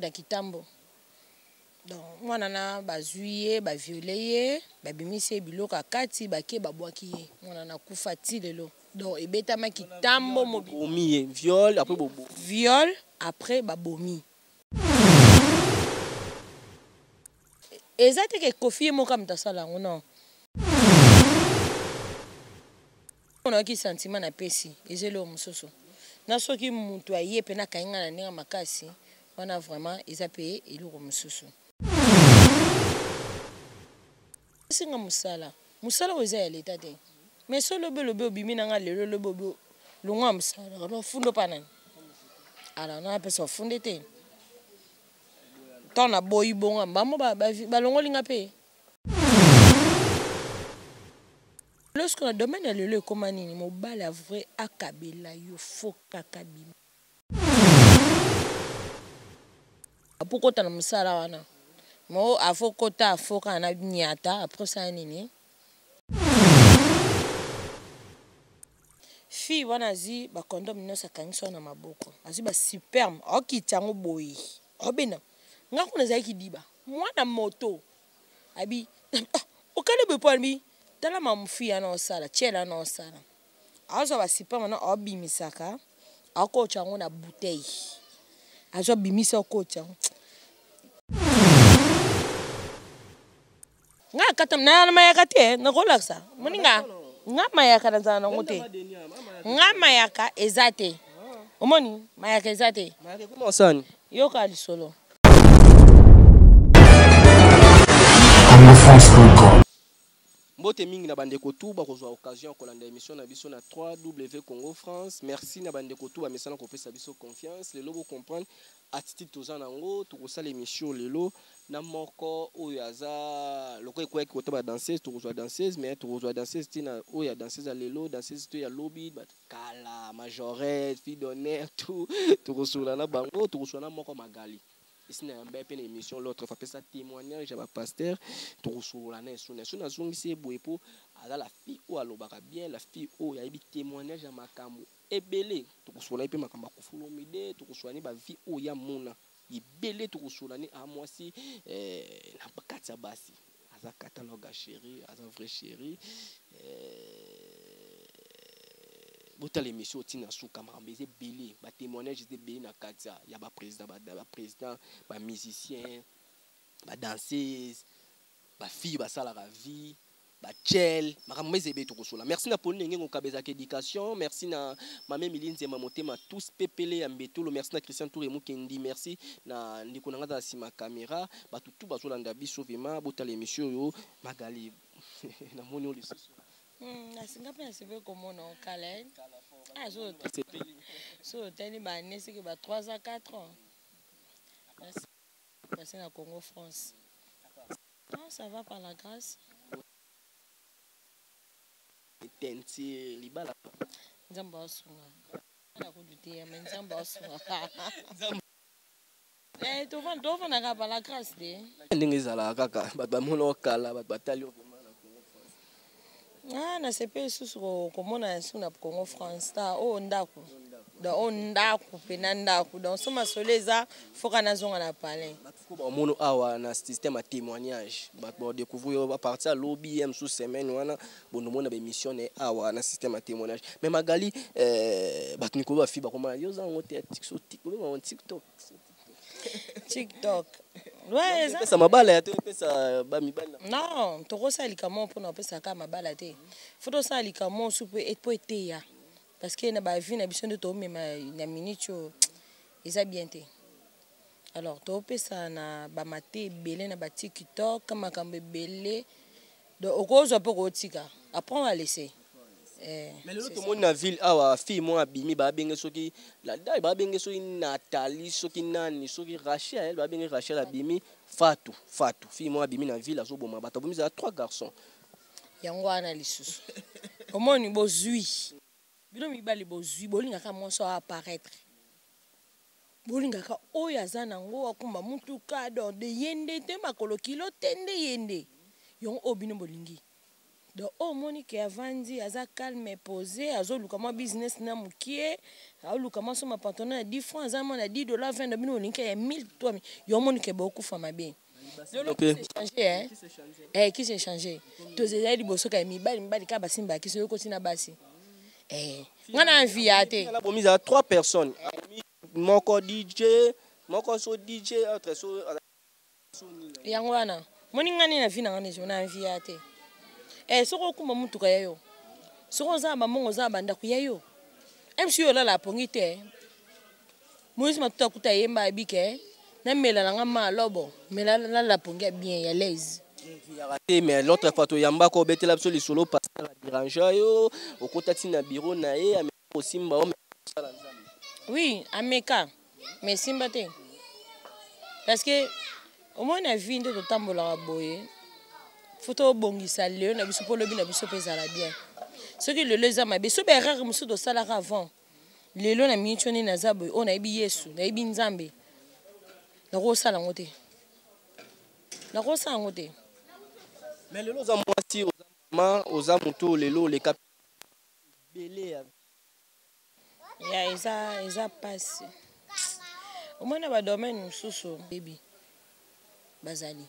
Na kitambo. Donc mwana na bazui ye ba viole ye ba bimisi ye biloko ya kati bake ba bwaki ye mwana na kufa ti lelo donc ebetama kitambo mobimba. Bomi ye viol après bo Viol après ba bomi. Eza te ke Koffi ye moko mutu asala yango non. Nayoki sentiment na pesi eza eloko mosusu na soki mutu aye pena akangi nga na ndenge makasi wana vraiment eza pe eloko mosusu. Pesi nga musala musala oyo eza ya l'etat te mais soki lobi olobi obimi na nga lelo lobi obi longwa musala na fundo pa nani alors na pesa ofunde te tant na boyi bongo bango balongoli nga pe. Lorsque na domaine ya lelo ekoma nini mobali ya vrai akabela yo faut kaka bima po kota na mosala wana mo afo kota afo kaka na niata après osala nini fille wana azwi bacondome nyonso akangisi wana na maboko azwi basuperme aokita yango boye aobenda nga kuna ezalaki kidiba mwana moto abi ah, okali boye mpo abi tala mamufi yana osala tiela yana osala azwa basipa wana aobimisaka akotya yango na bouteille azwa bimisa okotya yango nga akata na mayaka te nakolakisa moninga nga mayaka nazala nango te nga mayaka eza te omoni mayaka eza te yoka lisolo congofrance.com Mbote mingi na bandeko tout bakozwa occasion ya kolanda emission na biso na 3W Congo France. Merci na bandeko tout bamesana kopesa biso confiance. Lelo bo comprendre attitude toza nango, tokosala emission lelo na moko oyo aza lokola ekweyaki kota ba danseuse, tokozwa danseuse mais tokozwa danseuse ti na oyo ya danseuse ya lelo, danseuse to ya lobi, kala majorette, fille d'honneur tout tokosolola na bango, tokosolola na moko Magali. Esi na yamba ye pe na emission l'autre fois apesa temoignage ya ba pasteur tokosolola na ye soni soki nazongisi ye boye po aza la fille oyo alobaka bien la fille oyo ayebi temoignage ya makambo ebele tokosolola ye pe makambo ya Koffi Olomide tokosolola ne ba vie oyo ye amona ebele tokosolola ne a mwasi eh, na kati ya basi aza catalogue ya cherie aza vrai cherie eh, botala emission otina na suka makambo eza ebele ba témoignage eza ebele na kati ya ba président ba président ba musicien ba danseuse ba fille basalaka vie ba tchel makambo eza ebele tokosola merci na Pauline Ngengo kabezaka éducation merci na mame Emilie Nzema motema tous pepele ya mbetolo merci na Christian Toure Mukendi merci na ndeko na nga na sima camera bato tout bazolanda biso vraiment botala émission oyo Magali namoni oyo lisusu Nasinga mpe nasepeli komona yo kala eh. Ah, so otali ba année seke ba 3 ans 4 ans passé na Congo France. Non, ça va par la grâce. Teinture libala. Nzambe asunga. Na kudu te, mais Nzambe asunga. Eh, tofandaka par la grâce te. Ndenge ezalaka kaka bato bamona kala bato batali yo vraiment na Congo France. Ah, nasepeli lisusu komona lisusu na Congo France ta oyo ndako. Donc oyo ndako mpena ndako. Donc so masolo eza foka nazonga na palais. Bato ko bamono awa na système ya témoignage. Bato ba découvrir yo à partir ya lobi ya mosusu semaine wana bondomona ba émission na ye awa na système ya témoignage. Mais Magali euh, bato mikolo ba fi bakomona yo za yango te TikTok. TikTok. Ouais, eza pesa mabala ya to pesa ba mibali. Non, tokosala likambo mpona kopesa kaka mabala te. Faut tosala likambo mosusu mpo eteya. Parce que na ba vie na biso nde tomema na minute oyo eza bien te. Alors topesa na ba mate ebele na ba TikTok makambo ebele. Donc okozwa mpo kotika. Apprends à laisser. Eh, mais lelo tomoni na ville awa fille moko abimi babenge soki ladai babenge soki Nathalie soki nani soki Rachel babenge Rachel abimi Fatou Fatou fille moko abimi na ville azoboma bato abomi ezala trois garçons yango wana lisusu omoni bozwi bino mibali bozwi bolingaka mwasi oyo apparaître bolingaka oyo aza nango akumba mutuka donc de ye nde te makolo kilo te nde ye nde yango oyo bino bolingi. Donc oyo omoni ke avandi, aza calme, posé, azoluka mwa business na mokie, aoluka mwa soma pantalon ya 10 francs, aza mwa na 10 $, 20. Bino olingi ya 1000 to yo omoni ke bokufa mabe. Lelo change, eh, kisi change. Tozali liboso ka mibali, mibali kaka basimbaka kisi, oyo koti na basi. Eh, nga na envie ya te. Bomi ezala trois personnes, moko DJ, moko so DJ, autre so. Yango wana moni nga nini na vie na nga nezo na envie ya te. Eh, soki okumba mutuka ya yo, soki oza na bambongo, oza na bandako ya yo, mc oyo olala apongi te. Moïse Matuta akuta yemba ayebi ke namela nanga ma lobo mela nalala pongi ya bien ya l'aise. Te, mais l'autre fois toyambaka, obetela biso lisolo, pasteur adéranger yo, okota ntina bureau na ye, ameka kosimba o osala Nzambe. Oui, ameka, mais esimba te, parce que omoi na vie nde totambolaka boye. Faut tobongisa lelo na biso mpo lobi na biso mpe ezala bien. Soki lelo eza mabe, so baerreur mosusu tosalaka avant, lelo na miniti oyo nini naza boye, oyo nayebi Yesu, nayebi Nzambe, nakosala yango te, nakosala yango te. Mais lelo oza mwasi, oza mama, oza motu, lelo oleka ebele ya Ya eza mpasi. Omoi na badomaine mosusu bebi bazali,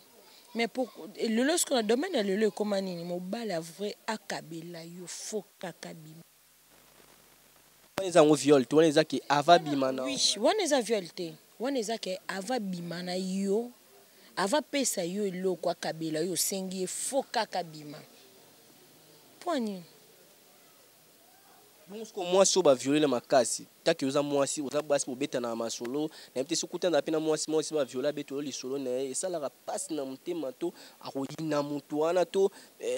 mais pour lelo soki na domaine ya lelo ekóma nini, mobali avrai akabela yo, faut kaka bima. Wana eza yango viol te? Wana eza ke ava bima na Oui, wana eza viol te. Wana eza ke ava bima na yo, ava pesa yo eloko, akabela yo, osengi ye, faut kaka bima. Mpo nini? Bongo siko mwasi oyo baviole na makasi, taki oza mwasi, oza basi, bobetana na masolo, nayebi te soki okutana mpe na mwasi mwasi baviole, abeta oyo lisolo na ye, esalaka mpasi na motema to akoyina motu wana to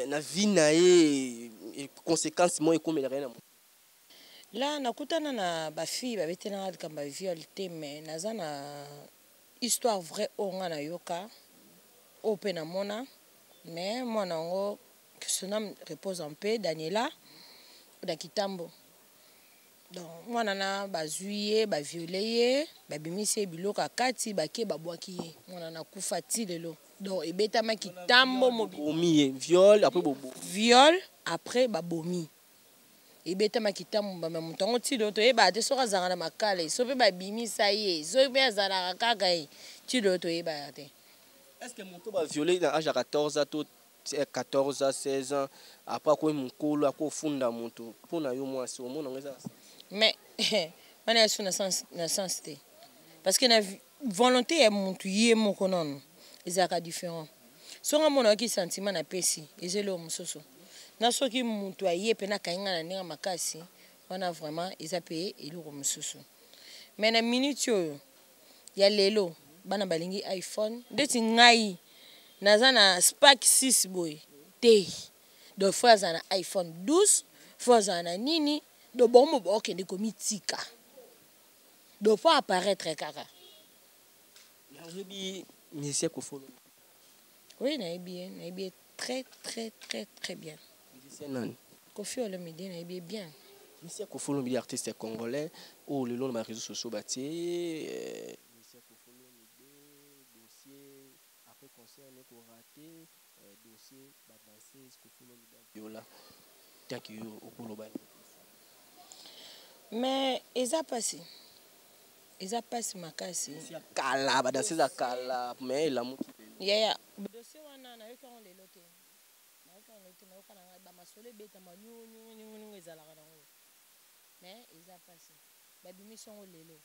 na vie na ye, conséquence moko ekomelaka ye na motu? La nakutana na bafille babetelanga likambo ya viol te, mais naza na histoire vraie oyo nga nayoka, oyo mpe namona. Mais mwana yango, que son âme repose en paix, Daniela na Kitambo. Donc mwana na bazwi ye, baviole ye, babimisi ye biloko ya kati, bake babwaki ye, mwana na kufa ti lelo. Donc ebetamaki Kitambo mobi. Bomi ye, viol, après bobo. Viol, après babomi. Ebetamaki ntango bama moto yango ti lelo toyebaka te soki azalaka na makala, so mpe babimisa ye, soki mpe azalaka kaka ye, ti lelo toyebaka te. Est ce que moto baviole na âge ya 14 ans to 14 ans, 16 ans, après akoyi mokolo, akofunda moto mpo na yo mwasi, omona yango eza? Mais wana ya so na sens te, parce que na volonté ya motu ye moko nano ezalaka différent. Soki amonaki sentiment napesi, eza eloko mosusu na soki motu aye mpe nakangi nga na ndenge makasi wana, vraiment eza mpe eloko mosusu. Mais na minute oyo ya lelo, bana balingi iPhone. Ndeti ngai naza na Spark 6 boye te, donc faut azala na iPhone 12, faut azala na nini. Donc bango bakokende komitika, donc faut apparaître kaka. Oyebi musicien Koffi? Oui, nayebi ye, nayebi ye très très très très bien. Musicien nani? Koffi Olomide, nayebi ye bien. Musicien Koffi Olomide, artiste congolais oyo lelo na baréseaux sociaux batie musicien Koffi Olomide, dossier après concert ne korater, dossier badanseuse Koffi Olomide viola, tant yo okoloba nini? Mais eza mpasi, eza mpasi makasi. Ya kala, badanseuse ya kala, mais elamuki. Yaya, dossier wana nayoki yango lelo te, nayoki yango lelo te. Nayoka na ngai bamasolo ebetama nyungunyungunyungu, ezalaka nango, mais eza mpasi babimisi yango lelo.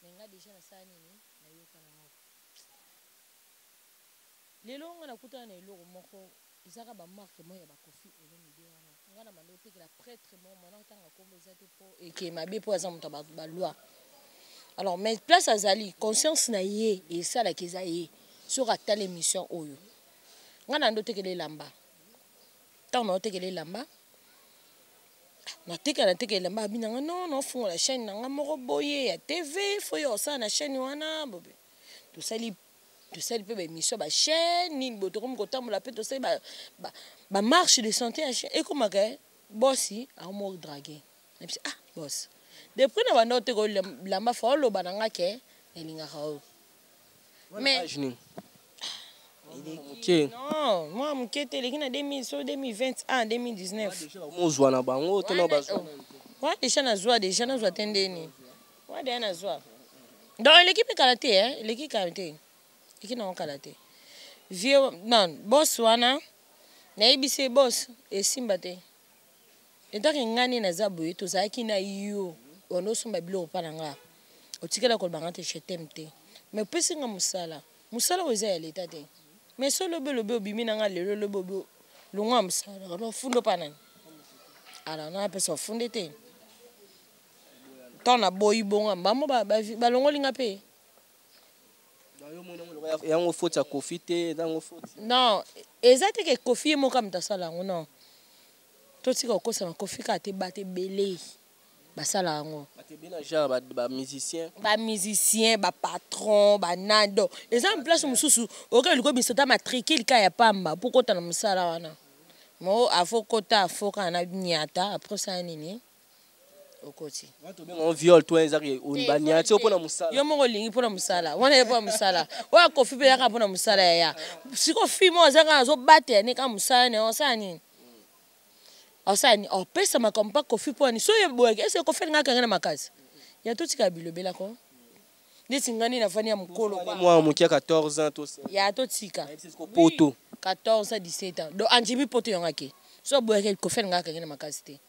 Mais nga déjà nasala nini, nayoka nango lelo. Nga nakutana na eloko moko, ezaka bamarke moko ya baKoffi Olomide wana. Nga na banda otekela prêtre moko, mwana otanga nkombo eza te mpo eke mabe, mpo aza moto ya baloi. Alors, mais place azali, conscience na ye esalaka eza ye. Soki atala émission oyo, nga na ndo otekela elamba, ntango na otekela elamba, natekela, natekela elamba, abi nanga non, naofungola chaîne na nga moko boye ya TV, faut yo osala na chaîne wana bobe. Tosali mpe baémission, bachaîne nini boye, tokomi kotambola mpe tosali bamarche de santé ya chaîne. Ekomaka bosi aomo drague nabisi: "Ah boss, depuis na banda oteka elamba, fa oloba na nga ke nalingaka oyo." Mais âge nini? Moke. Non, mwa moke te, eleki na 2000, so 2021, 2019. Mozwa na bango to na bazwa. Wana deja nazwa, deja nazwa te ndeni. Wana deja nazwa. Donc eleki mpe kala te, eh? Eleki kala te. Eleki nango kala te. Vieux, non, boss wana, nayebisi ye boss, esimba te. Etake ngai nde naza boye, tozalaki na yo, wana osomba biloko mpa na nga. Otikala koloba nga te je t'aime te. Mais opesi nga mosala. Mosala oyo eza ya leta te. Mais so lobi olobi obimi na nga lelo lobi obi longwa mosala, ono fundo pa nani? Alors na apesa ofunde te. Tant na boyi bongo bango balongoli nga pe. Yango faute ya Kofi te, yango faute. Non, eza te ke Kofi ye moko moto asala yango, non. Totika kokosama Kofi kaka te, bato ebele basala yango. Bato ebele na genre ba musicien. Ba musicien, ba patron, ba nani. Donc eza na place mosusu okoki liko bisa ta matricule ka ya pamba po kota na mosala wana. Mo afo kota afo kaka na niata après ça nini okoti. Wana tobenga yango viol to ezaki baniati yo mpona mosala. Yo moko olingi mpona mosala wana ye mpona mosala oyo Kofi mpe yaka mpona mosala yaya. Sikoyo fille moko aza kaka azobatela ne kaka mosala ne osala nini? Osala nini? Opesa makambo mpa Kofi mpo ani so ye boyaki ese Kofi alinga akanga na makasi ya totika bilobela ko neti ngai nde nafandi ya mokolo mwana moke ya 14 ans to ya totika poto 14 à 17 ans donc andimi poto yango ake so aboyaki Kofi alinga akange na makasi te,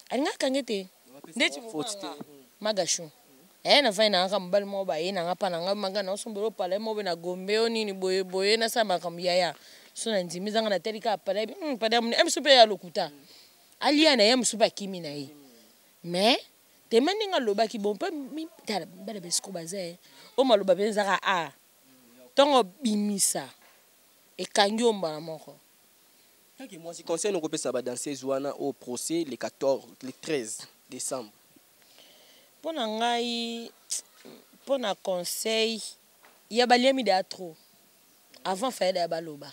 alinga akange te ndeti Magashu eh nafandi na ngaka mobali moko baye nanga mpa nanga manga naosombela opala ye moko boye na gombe o nini boye boye nasala makambo yaya so na ndimi ezanga natali kaka pala yebi pala ya monene mosusu mpe ya lokuta alia na ye mosusu mpe akimi na ye. Mais tema ndenge alobaki bon mpe tala bana besiko baza ye oyo maloba mpe ezaka a ntongo bimisa ekangi yo mbala moko. Kaka mwasi, conseil nokopesa ba danseuse wana au procès le 14 le 13 décembre? Mpo na ngai, mpo na conseil ya baliami deya trop avant fayeda ya baloba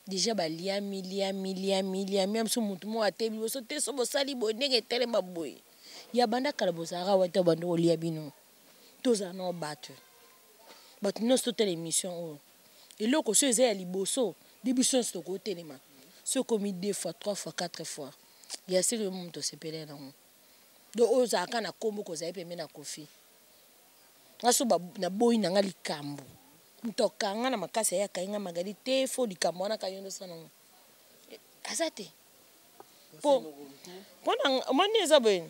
déjà baliami liami liami liami ya biso motu moko atelemi liboso te so bosali boye ndenge etelema boye ya banda kala bozalaka wata banda kolia bino tozala nao bato bato nyonso totala émission oyo eloko so eza ya liboso nde biso nyonso tokotelema. So ekomi 2 fois, 3 fois, 4 fois ya seki yo moto osepele nango. Donc oyo ozalaka na nkombo kozali pembe na Kofi nga so naboyi na nga likambo moto akanga na makasi aye akangi nga Magali te fo likambo wana ka yo nde osala nango aza te po mpona omoni eza boye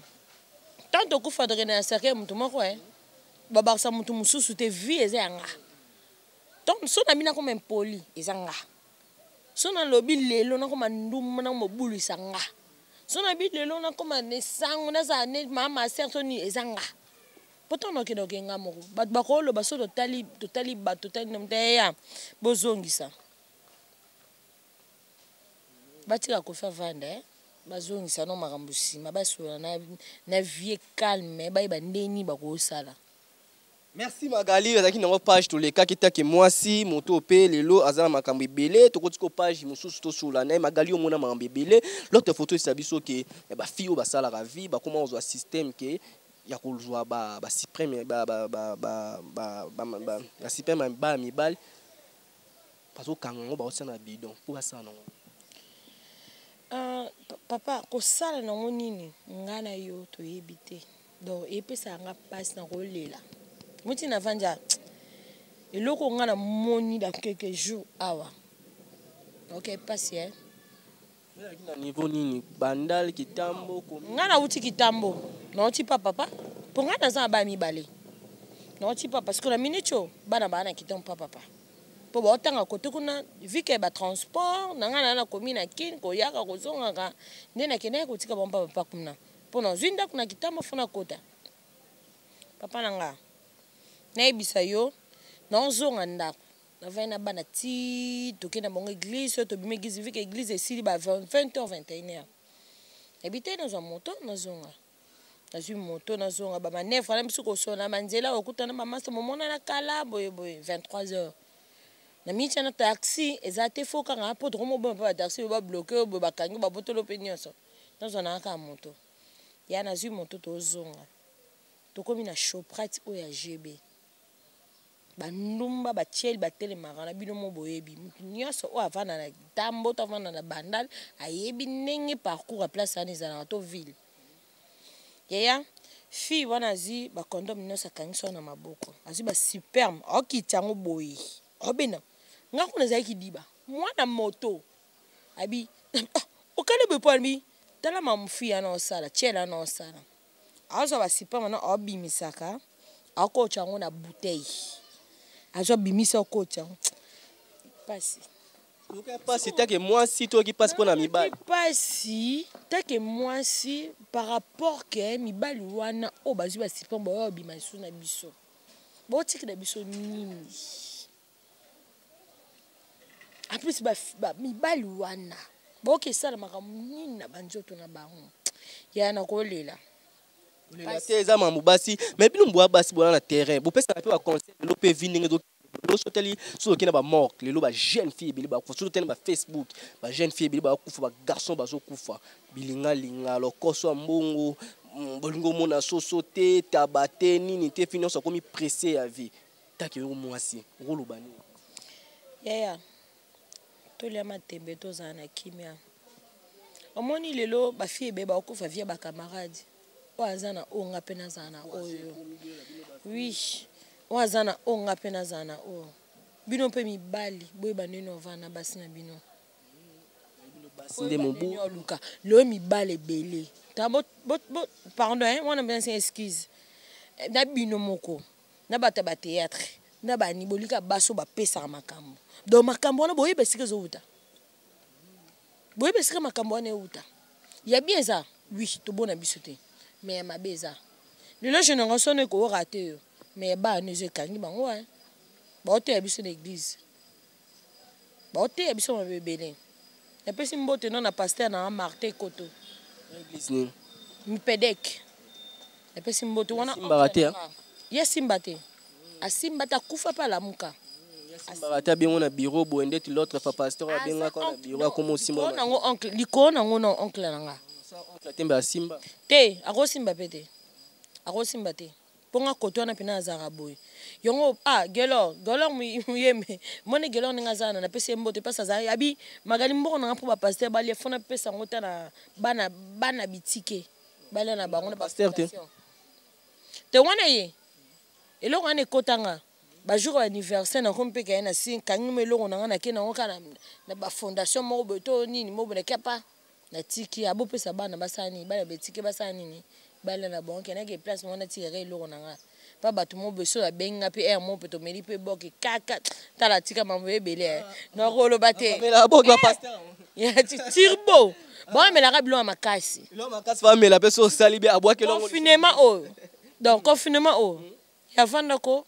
tant tokufa tokende na cercueil motu moko e babakisa motu mosusu te. Vie eza ya nga. Donc so na bino akoma impoli eza nga, so nalobi lelo nakoma ndumba nakomobulisa nga, so nabi lelo nakoma nesango nazala ne mama ser to nini eza nga po ntango nakende okende nga moko bato bakoloba so totali totali bato totali na moto ya bozongisa batika Kofi avanda eh? Bazongisa no makambo nsima basola na vie calme bayeba ndeni bakosala. Merci Magali, azalaki nango page tolekaki take mwasi moto mpe lelo aza na makambo ebele. Tokoti ko page mosusu tosolola na ye. Magali, omona makambo ebele. L'autre photo esa biso ke bafille oyo basalaka vie bakoma kozwa système ke ya kozwa basperme baya mibali, bazokanga yango, baotia na bidon mpo basala nango. Papa, kosala nango nini ngai na yo toyebi te. Donc epesaka nga mpasi na kolela moti navandi eloko nga namoni dans quelques jours awa. Ok, mpasi e. Ezalaki na niveau nini? Bandal, Kitambo? Ngai nauti Kitambo, nauti pa papa mpo ngai naza na bana mibale. Nauti pa parce que na minute oyo bana baa na Kitambo pa papa mpo baotanga kote kuna vike batransport na ngai naa nakomi na Kine koyaka kozongaka nde nakendaki kotika bango pa papa kuna mpo nazwi ndako na Kitambo fo nakota papa na nga nayebisa yo naozonga ndako navandi na bana ti toke na bango église oyo tobimi église vike église esili ba 20 h 21 h nayebi te nazwa moto nazonga. Nazwi moto nazonga bamanœuvre na biso kosona banzela okutana bamasa momonana kala boyeboye 23 heures na miniti na taxi eza te fo kanga mpo tokomoboma mpe bataxi oyo babloquer oyo boye bakangi babotolo mpe nyonso nazwa na kaka moto ya nazwi moto tozonga tokomi na Shoprite oyo ya GB. Bandumba batieli batelemaka na bino mo boyebi. Moto nyonso oyo avanda na tambo to avanda na Bandal ayebi ndenge parcours ya place wana ezalaka to ville. Yaya, fille wana azwi bacondome nyonso, akangisi wana na maboko, azwi basperme, aokita yango boye, aobenda. Nga kuna ezalaki diba mwana moto abi ah, okali boye mpo abi tala mamufi yana osala tiela wana osala, azwa basperme wana, aobimisaka, akotya yango na bouteille, azwa bimisa, okotya yango. Pasi. Pasi take mwasi to oki pasi mpo na mibali? Pasi take mwasi par rapport ke mibali wana oyo bazwi basperme baoyo babima lisusu na biso, botikela biso nini? En plus mibali wana baoki esala makambo nini na banzoto na bango? Ya na kolela. Kolela te, eza mambo basi. Mais bino mbwa basi bona na terrain, bopesaka mpe baconseil. Lelo mpe vi ndenge lelo so otali, so okei na bamorgue lelo, bajeune fille ebele bakufa. So otali na bafacebook, bajeune fille ebele bakufa, bagarçon bazokufa, bilingalinga, lokoso ya mbongo, bolingo omona soso te, taba te, nini te, fi nyonso akomi pressé ya vie. Taki yo mwasi, okoloba nini? Yaya, tolia matembe, tozala na kimia. Omoni lelo bafille ebele bakokufa via bacamarade oyo aza na oyo, nga mpe nazala na oyo. Oui, oyo aza na oyo, nga mpe nazala na oyo. Bino mpe mibali, boyeba ndeni ovanda na basi na bino. Basi nde mobu. Oluka lelo mibali ebele ta pardon hein, wana mpenza excuse na bino moko na bato ya bathéâtre na bani bolika basi oyo bapesaka makambo. Donc makambo wana, boyeba esika ezowuta, boyeba esika makambo wana ewuta. Ya bien eza, oui, tobona biso te, mais ya mabe eza. Lelo génération no ekoyoka te yo, mais ya bana no ezo ekangi bango. Baoteya biso na église, baoteya biso mabe ebele. Napesi mbote no na pasteur na Martin Koto. Église nini? Mpedek, napesi mbote wana. Asimbaka te, hein? Ye simba te, asimba te, akufa mpe alamuka. Asimbaka te, abengo na bureau boye ndeti l'autre fois pasteur abengaka na bureau, akoma osimba. Likolo nango oncle, likolo nango na oncle na nga. Oncle atembe asimba. Te, akosimba mpe te, akosimba te, mpo nga koto wana mpena azalaka boye yango. Ah, Gelor, Gelor Muyembe, moni Gelor ndenge aza wana, napesi ye mbote mpasi. Azali abi Magali, mbongo nanga mpo bapasteur balia, fo napesa yango ta na bana, bana bitike balia na bango na Pasteur te. Bafondation te wana ye eloko wana ekotanga bajour ya anniversaire nakomi mpe kaye na si kangi mo eloko na nga, nake nango kaka na bafondation moko boye to nini moko boye, nakia pa natiki abopesa bana basala nini, bana betike basala nini, balia na bango. Kendaki place moko, natikaka eloko na nga mpa bato mo boye so babengi nga mpe aire moko mpe tomeli mpe boke kaka. Tala, tika mambo ebele, nakoloba te. Bamela boki bapasteur. Turbo, baomelaka biloko ya makasi. Biloko makasi bamela mpe so osali be abwaki elongo. Confinement oyo, donc confinement oyo yavandako,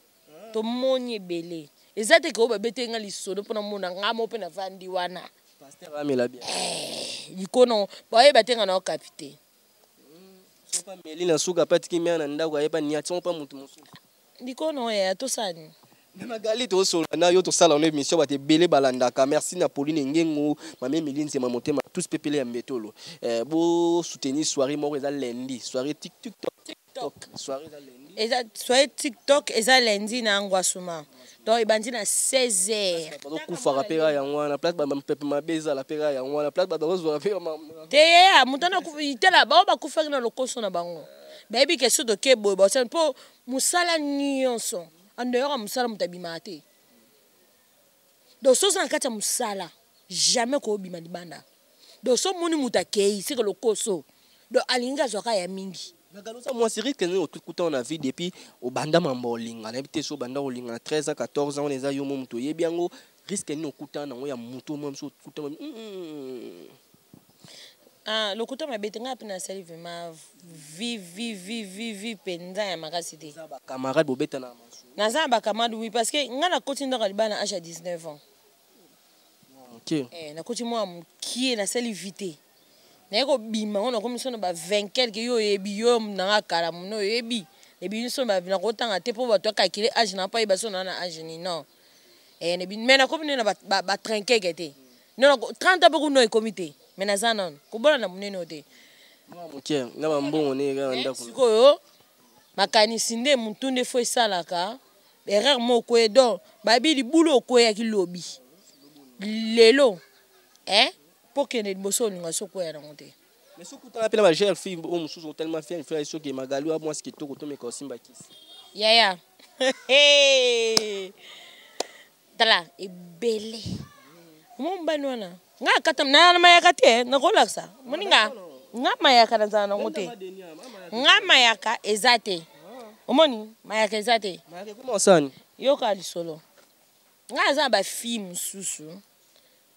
tomoni ebele. Eza te ke oyo babeteli nga lisolo mpona mona nga mo mpe navandi wana. Pasteur amela bien. Likono bayeba te nga na okapi te. So pa meli na suka mpe atiki mare na ndako, ayeba niati mpo motu mosusu. Likono oyo tosala nini? Na Magali, tosolola na yo, tosala no émission, bato ebele balandaka. Merci na Pauline Ngengo, mame Emili Nzema, motema tous pepele ya mbetolo. Bosoutenir soirée moko eza lundi, soirée tiktok, TikTok. Soirée eza lundi. Eza soirée TikTok, eza lundi na Ngwasuma, donc ebandi na 16 heures. Bazokufaka mpe kaka yango wana, place bampepe mabe ezala mpe kaka yango wana, place bato bazozwaka mpe. Te ye moto wana tala bao bakufaki na lokoso na bango, bayebi ke so toke boye basala mpo mosala nyonso en dehors ya mosala, moto abimaka te. Donc so oza na kati ya mosala, jamais koobima libanda. Donc so omoni moto akei seke lokoso, donc alingi azwaka ya mingi. Magali, oza mwasi, risque nini okutana na vie depuis obanda mambo olinga? Nayebi te so obanda kolinga na 13 ans, 14 ans, wana eza yo mo moto oyebi yango. Risque nini okutana nango ya moto mwa mosu okutana? Ah, lokuta mabe te, ngai mpe nasali vraiment vi vi vi vi vi mpenza ya makasi te. Eza bacamarade bobetana na masolo? Naza na bacamarade, oui, parce que ngai nakoti ndako ya libala na age ya 19 ans. Nakoti mwa mokie, nasali vi te, naye kobima ngo nakomi so na ba 20 quelque. Yo oyebi, yo nanga kala mono oyebi ebimi so nakotanga te mpo bato acalculer age na mpo ayeba so naa na age nini. Non, mais nakomi nde na ba 30 quelque te, non, 30 ans mpe kuna ekomi te, mais naza nano kobola na monene oyo te. Mwa moke na bambongo ne kaka na ndako. Sikoyo makanisi nde motu nde fo esalaka. Erreur moko ye donc babi libulu okweyaki lobi lelo eh mpo kende liboso olinga so okweya nango te. Mais soki otala mpe na bajeune fille oyo mosusu otalima fille fille soki Magali wa mwasi kitoko tomeka osimba kisi. Yaya, tala ebele mo mobali wana nga akata na mayaka te, nakolakisa moninga nga mayaka nazala nango te. Nga mayaka eza te, omoni mayaka eza te. Mayaka ekoma osani. Yoka lisolo, nga aza na bafille mosusu.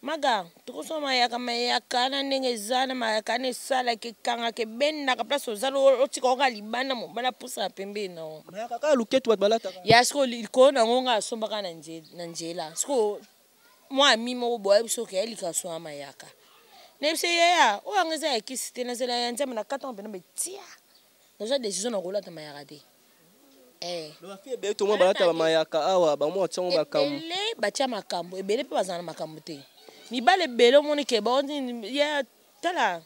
Maga tokosoma mayaka, mayaka na ndenge eza na mayaka na esalaka ekangaka ebendaka place ozala otika oka libanda mobali apusana pembeni nango. Mayaka kaka luketu bato balataka. Ya sikoyo likolo nango nga asombaka na nzela. Sikoyo mwa ami moko boye biso ke alika so ya mayaka, nayebisa yaya oyo yango eza ya kisi te, nazela ya Nzambe na kata mpena betia nazwa décision na kolata mayaka te. Bafille ebele tomona balata bamayaka awa, bamwa tiango makambo. Ebele batia makambo ebele mpe bazala na makambo te. Mibale ebele omoni ke ya tala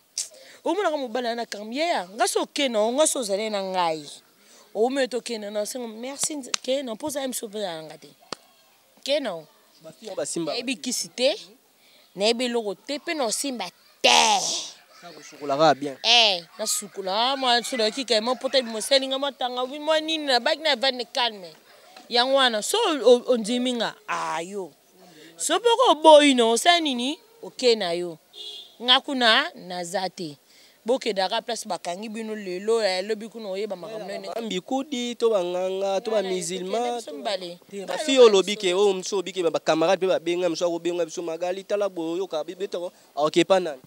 omonaka mobali na kanga yeya nga so okende o nga so ozali na ngai oumi tokende na sengo merci ke na mposa ya miso mpe nanga te ke na bafille oyo basimba. Nayebi kisi te, nayebi eloko te mpe na osimba te. Kosukolaka bien. Nasukola mwa so nayoki ke mwa pota mosalinga mwa tanga mwa nini nabaki na vande calme yango wana so ondimi nga ayo so mpe ko oboyi no osala nini oke na yo nga kuna naza te. Bokendaka place bakangi bino lelo elobi kuna oyeba makambo nini. Bambikudi to banganga to bamusulman. Biso mibale. Bafille oyo olobi ke oyo mosusu olobi ke bacamarade mpe babenga mosusu akobenga biso Magali tala boye oyoka betako aokepa nani.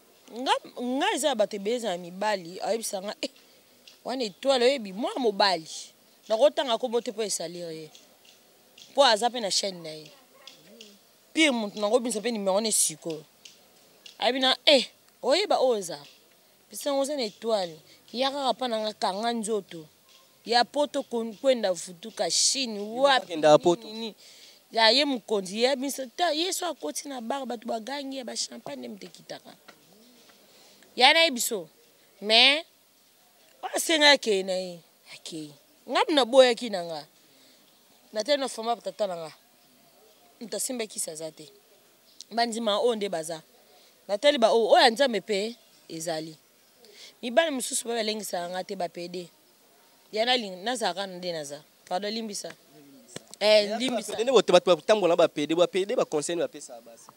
Nga eza ya bato ebele eza na mibali ayebisa nga wana étoile oyebi mwana mobali nakotanga kombo te mpo esalire ye mpo aza mpe na chaîne na ye pire motu nakobimisa mpe nimero ne sikoyo ayebi na oyeba oyo eza pesa yango oza na étoile ya kaka mpa nanga kanga nzoto ya poto kwenda vutuka Chine wapi. Akendaka poto. Nini ya ye mokonzi ye biso ta ye so akoti na bar bato bagangi ya bachampagne nde moto ekitaka ya na ye biso mais oyo asenga akei na ye akei nga naboyaki na nga natali na fama tata na nga moto asimbakisi aza te bandima oyo nde baza natali ba oyo oyo ya Nzambe mpe ezali mibali mosusu bayo balengisaka nga te bapede ya nalingi nazalaka na nde naza pardon limbisa limbisa. Nde bato batambola na bapede bapede baconseil bapesaka basi.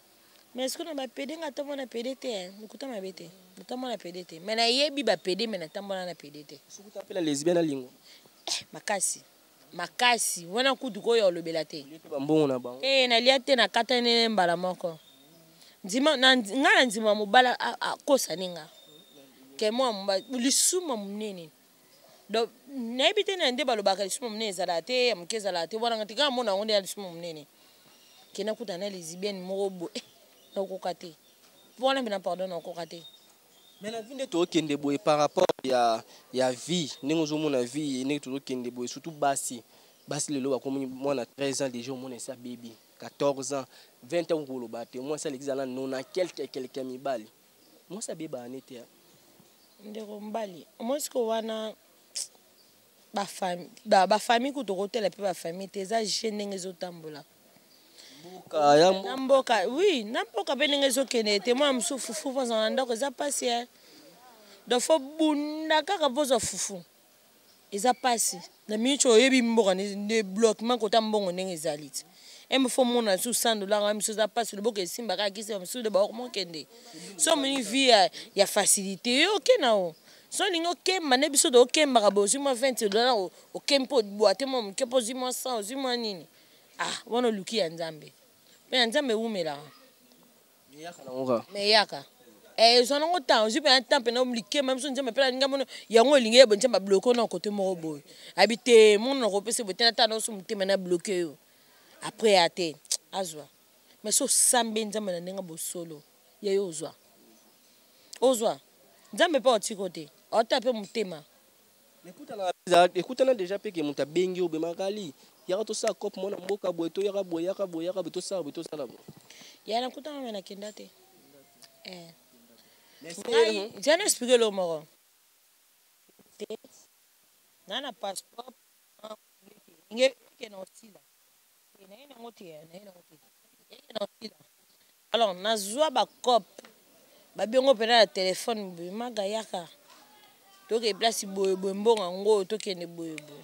Mais sikoyo na bapede nga atambola na pede te, lokuta mabe te, natambola na pede te mais nayebi bapede mais natambola na pede te. Soki mpe na lesbienne alingo. Makasi makasi wana kutu koyo olobela te. Olie mpe bambongo na bango. Nalia te, nakata nene mbala moko ndima nga na ndima mobali akosani nga ke mwa mobali lisuma monene donc nayebi te na nde balobaka lisuma monene ezalaka te ya moke ezalaka te wana nga te kaka mona yango nde ya lisuma monene ke nakuta na lesbienne moko boye nakokoka te wana mpena pardon nakokoka te. Mais na vie nde tokende boye par rapport ya vie ndenge ozomona vie ndenge tozokende boye, surtout basi basi lelo bakomi mwana 13 ans déjà omona esi abebi 14 ans 20 ans koloba te mwasi aleki na nona quelque quelque mibali mwasi abebaka ne te. Ndeko mobali omoni sikoyo wana bafamille kutu okotela mpe bafamille te eza je ndenge ezotambola. Mboka ya na mboka oui na mboka mpe ndenge ezokende te mwana mosusu fufu mpo azala na ndako eza mpasi e donc fo bunda kaka mpo ozwa fufu eza mpasi na miniti oyo oyebi mboka nde bloquement kota mbongo ndenge ezali ti eme fo mona lisusu 100 dollar nga misu eza mpasi loboko esimba kaka kisi mosusu nde baokomokende so omoni vie ya facilité yo oke na o so olingi okemba nde biso tookembaka boye ozwi mwa 20 dollar okembi mpo boite mwa moke mpo ozwi mwa 100 ozwi mwa nini wana oluki ya Nzambe mpe ya Nzambe ewumelaka. Eyaka nango kaka. Mais eyaka ezwa nango temps ozwi mpena temps mpena likemba biso Nzambe mpe alinga mono yango olingi ye boye Nzambe abloquer na kote moko boye abi te mono na kopesa boye te na tala nyonso motema na bloquer yo après ya te azwa mais so osambe Nzambe na ndenge bosolo ya yo ozwa ozwa Nzambe mpe otiko te ota mpe motema. Ekutana déjà mpe ke moto abengi oyo Magali yaka tosala cope mwana mboka boye to yaka boye yaka boye yaka boye tosala boye tosala boye. Ya nakutana me nakenda te. Ngai nzia na expliquer eloko moko te na passeport nge ekende osila. Naye nango te, naye nango te. Alors nazwa bacope, babengo mpena na telefone boye: "Maga, yaka, tokende place boye boye, mbongo yango oyo, tokende boye boye."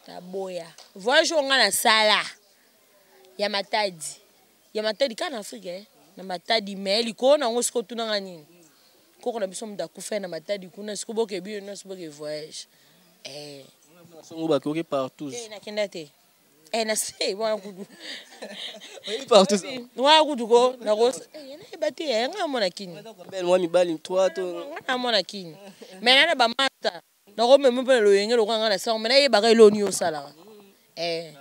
Naboya. Voyage oyo nga nasala ya Matadi, ya Matadi kaka na Afrique, eh? Na Matadi, mais likolo nango sikoyo otunanga nini? Koko na biso moto akufa na Matadi kuna. Sikoyo boke bino nyonso, boke voyage, eh. Songo bakoki partout. Eh, nakenda te. Eh, na se wana kutu. Partout. Wana kutu ko nayeba te. Nga namona kini. Mwa mibali 3 to. Nga namona kini, mais nana bamata nakomema mpe na loyenge lokola nga na sango, mais nayebaka eloni osalaka, eh,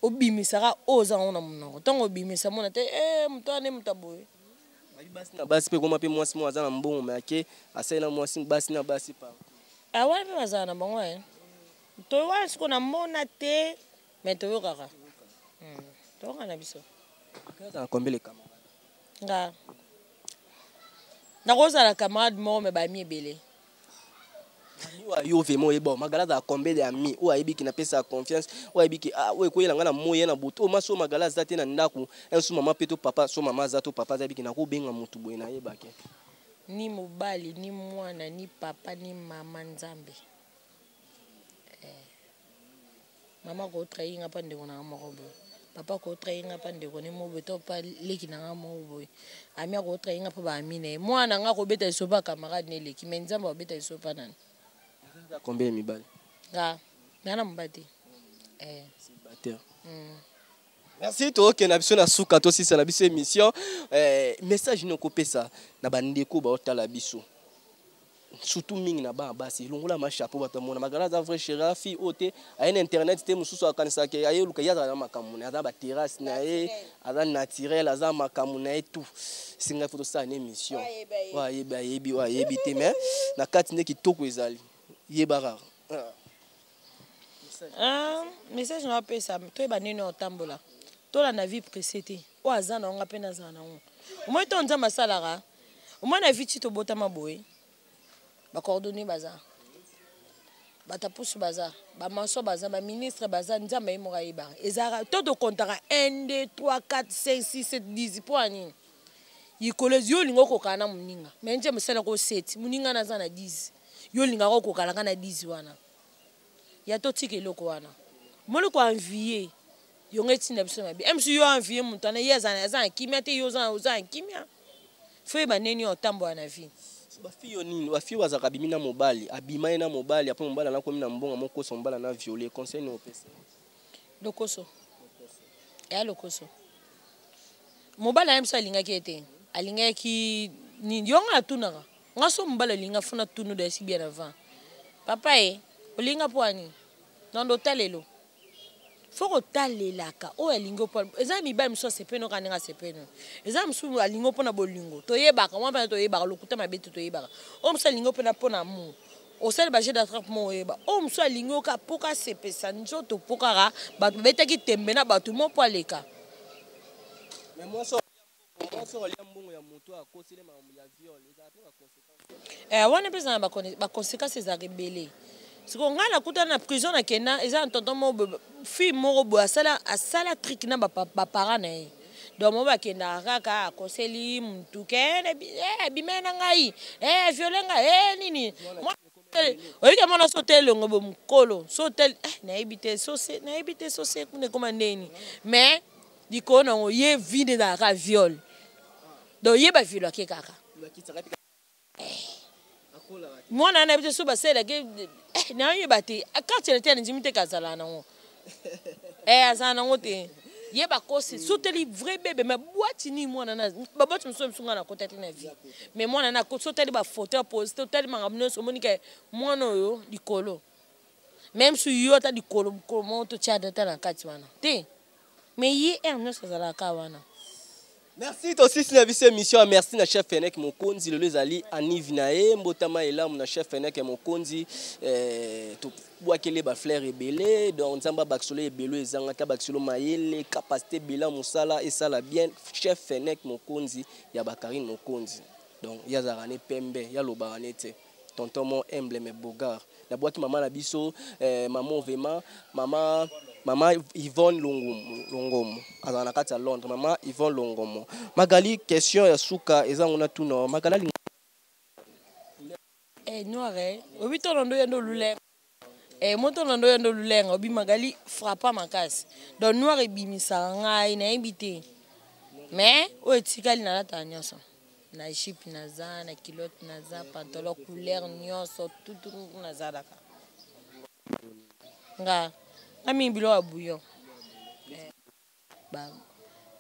obimisaka oyo oza nango na monoko. Ntango obimisa, mona te moto wana moto aboye. Basi na basi mpe koma mpe mwasi moko aza na mbongo, mais ake asali na mwasi, basi na basi partout. Wana mpe bazala na bango, to wana sikoyo namona te, mais toyokaka, toyoka na biso. Azala combien les camarades? Nga nakozala camarade moko, mais bami ebele. Oyo yo vraiment oyeba Magala azala combien de ami oyo ayebiki napesa confiance, oyo ayebiki oyo ekoyela nga na moi ye na butu, oyo masi oyo Magala aza te na ndako, so mama mpe to papa, so mama aza to papa aza, ayebiki nakobenga motu boye, nayebake? Ni mobali, ni mwana, ni papa, ni mama, Nzambe. Mama kotrahir nga mpa ndeko na nga moko boye, papa kotrahir nga mpa ndeko ne moko boye, to mpa leki na nga moko boye, ami akotrahir nga mpo baami na ye, mwana nga akobeta liso mpa camarade na eleki, mais Nzambe akobeta liso mpa nani? Combien ya mibali? Nga nga na mobali te, eh. Célibataire. Merci. Tokende na biso na suka, tosisa na biso émission. Message nini okopesa na bandeko baotala biso, surtout mingi na bana basi? Elongola ma chapeau, bato amona Magala aza vrai chéri, fille oyo te aye na internet te. Mosusu akanisaka aye oluka ye, azala na makambo na ye, aza baterrasse na ye, aza naturel, aza makambo na ye tout. Esengai fo tosala na émission. Oyo ayebi ayebi, oyo ayebi te, mais na kati nde kitoko ezali, yeba kaka. Ah, message na apesa: toyeba ndenge otambola, tolanda vie pressé te. Oyo aza na ngo, mpe nazala nango. Omoi to Nzambe asalaka, omoi na vie ti tobotama boye, bacoordonné baza, bato pusu baza, bamaso baza, baministre baza. Nzambe ye moko ayebaka. Ezalaka to tokontaka 1, 2, 3, 4, 5, 6, 7, 10. Mpo ya nini? Likolo yo olingi okokana na moninga, mais Nzambe esalaka o 7, moninga naza na 10, yo olingaka okokalaka na 10 wana. Ya totika eloko wana. Moni koenvier yongo etinda biso mabe. Msu yo envie moto wana, ye aza na kimia te, yo oza na kimia. Fo yeba ndeni otambola na vie. Bafille oyo nini, bafille oyo azalaka abimi na mobali, abima ye na mobali, après mobali anakomi na mbongo, mokosa mobali ana viole, conseil nini opesa? Lokoso eya lokoso. Mobali aye biso alingaki ye te, alingaki nini? Yo nga atunaka nga so mobali alinga, funa tunu dayesi bien avant: "Papa ye olinga mpo ani?" Nando otalelo, fo kotalelaka oyo alingi mpo eza mibali mosusu asepeni oka ndenge asepeni. Eza mosusu alingi mpona bolingo, toyebaka mwa mpena, toyebaka lokuta mabe te, toyebaka. Oyo mosusu alingi mpena mpona amour, osali bajeu d'attrape mo, oyeba. Oyo mosusu alingi oka mpo kasepesa nzoto, mpo kaka bato babetaki tembe na bato mo mpo aleka. Mais mwasi oyo alia mbongo ya moto, akosele makambo ya viol, ezala mpe baconséquence? Eh, wana mpe ezala na baconséquence, ezalaka ebele. Sikoyo ngai nakutana na prison, nakenda, eza na tonton moko boye, fille moko boye asala truc na baparent na ye. Donc mo bakendaka kaka, akoseli mutu ke abimai na ngai, viole ngai, nini. Oyiki mona so te elongo bo mokolo so te, nayebi te, nayebi te so se kuna ekoma ndeni. Mais likolo nango ye vide, ezalaka viol. Donc ye baviolaki kaka mwana wana. Yebi te so basalelaki, nayeba te. Quartier te, ndimi te kazala nango, azala nango te. Ye bakosi so teli vrai bebe, mais bwati nini mwana na babwati mosusu mosusu nga nakota te na vie. Mais mwana na so otali bafoto ya poste, otali makambo nyonso, omoni ke mwana oyo likolo, même si yo ata likolo mokolo moko totia data na kati wana te, mais ye aire nyonso azalaka wana. Merci. Tosisi na biso émission. Merci na chef Enek Mokonzi. Lelo ezali anive na ye, mbotama elamu na chef Enek Mokonzi. Tobwakeli bafleur ebele. Donc Nzambe abakisolo ebele, ezanga te, abakisolo mayele, capacité ebele ya mosala, esala bien. Chef Enek Mokonzi ya bakarine Mokonzi, donc ye azalaka ne pembe, ye alobaka ne te, tonton mo humble mais beau gars. Nabwaki mama na biso, mama ovema mama. Mama Yvonne Longomo, Longomo azala na kati ya Londres. Mama Yvonne Longomo. Magali, question ya suka eza ngona tuna. Magali alinga Eh, noir eh. Obi tono ndo yendo lulenga. Eh, moto na ndo yendo lulenga. Obi Magali frappa makasi. Donc noir ebimisaka ngai nayebi te. Mais oyo etikali nalataka nyonso. Na jupe naza, na culotte naza, pantalon couleur nyonso, tout tout nazalaka. Nga nga mingi biloko ya bouillon. Ba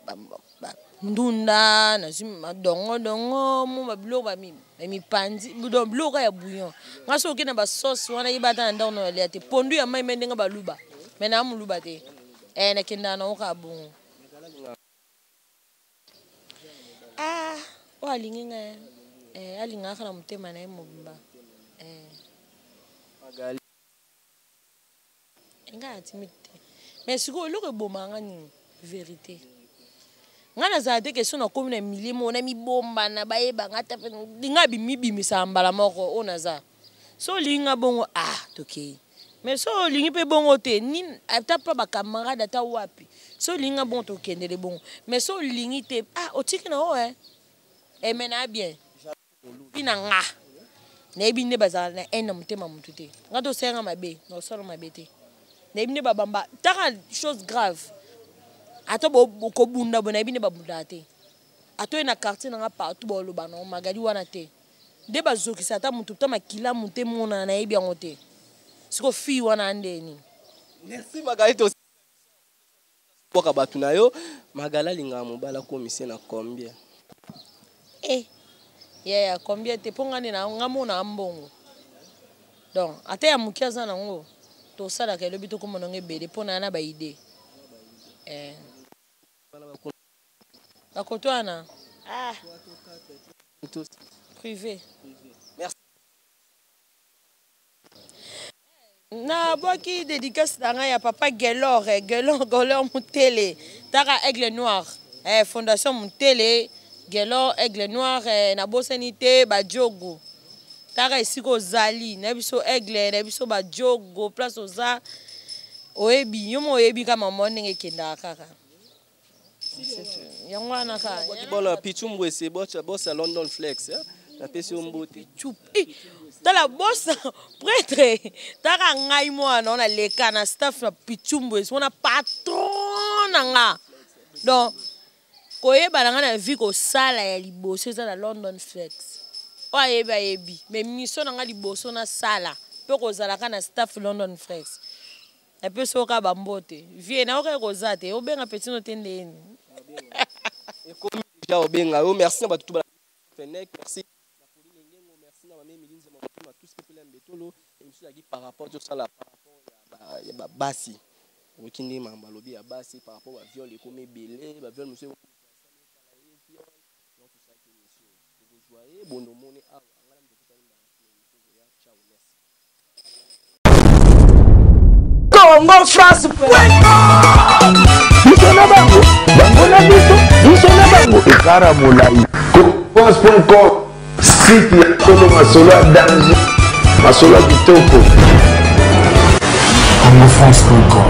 ba ba ndunda nazwi madongodongo mo babiloko bamipanzi donc biloko ya bouillon. Nga soki okei na basauce wana yeba ata na ndako na olia te. Pondu ya mai mai ndenge baluba. Mais na moluba te. Eh, nakendaka nango kaka bongo. Ah, oyo alingi ngai eh, alingaka na motema na ye mobimba eh. Magali. Ngai natimi te. Mais sikoyo eloko ebomaka nga nini? Verite. Ngai nazala te question nakomi na milieu moko na mibombana bayeba nga ata ngai bimibimisaka mbala moko oyo naza. So olingi nga bongo ah tokei. Mais so olingi mpe bongo te ni ata pa ba camarade ata wapi. So olingi nga bongo tokendele bongo. Mais so olingi te ah otiki na oyo eh. Eh mais na bien. Mpi na nga nayebi nde bazala na haine na motema motu te. Nga tosala nga mabe, na osala mabe te. Nayebi nde babamba taka chose grave. Ata kobunda bo nayebi nde babundaka te. Ata oye na quartier na nga partout baloba na Magali wana te. Nde bazokisa ata motu ta makila motu emonana nayebi yango te. Siko fille wana nde nini? Merci Magali to bwaka bato na yo. Magali alingaka mobali akomise na combien? Eh, yaya combien te mpo nga nde na nga mona mbongo. Donc ata ya moke aza nango tosalaka elobi tokóma nango ebele mpo na na ba idée. Eh. Bakoto wana ah privé. Merci. Nabwaki dédicace na ngai ya papa Gelor, Gelor Gelor Mutele, taka Aigle Noir, eh, Fondation Mutele, Gelor Aigle Noir, eh, nabosani te badiogo. Taka esika ozali, na biso Aigle, na biso badiogo, place oza oyebi, yo mo oyebi kama mama ndenge ekendaka kaka. Yango wana kaka. Bona Pichu Mbwese, boss ya London Flex, eh? Napesi yo mbote. Pichu. Eh, tala boss prêtre, taka ngai mwana ona leka na staff na Pichu Mbwese, wana patron na nga. Donc koyeba na nga na vie kosala ya liboso eza na London Flex. Oyo ayebi ayebi, mais mission na nga liboso na sala pe kozalaka na staff London Flex. Napesi yo kaka bambote. Vie na yo kaka koza te, obenga petit no te ndeni. Ekomi déjà obenga yo. Merci na bato tout ba Fenec, merci na Pauline Ngengo, merci na Mamie Milinzi ma motema tous pe pela mbetolo émission yaki par rapport tout ça la par rapport ya ba basi. Oki nde mamba lobi ya basi par rapport ba viol ekomi ebele, ba viol monsieur viol. Donc tout ça qui émission. Tokozwa ye bondo moni awa ngala mtokutani mbala sima émission koya. Ciao, merci. Congo France biso na bango, bango na biso, biso na bango ekara molai. France.com, site ya solo, masolo ya danger, masolo ya kitoko. CongoFrance.com.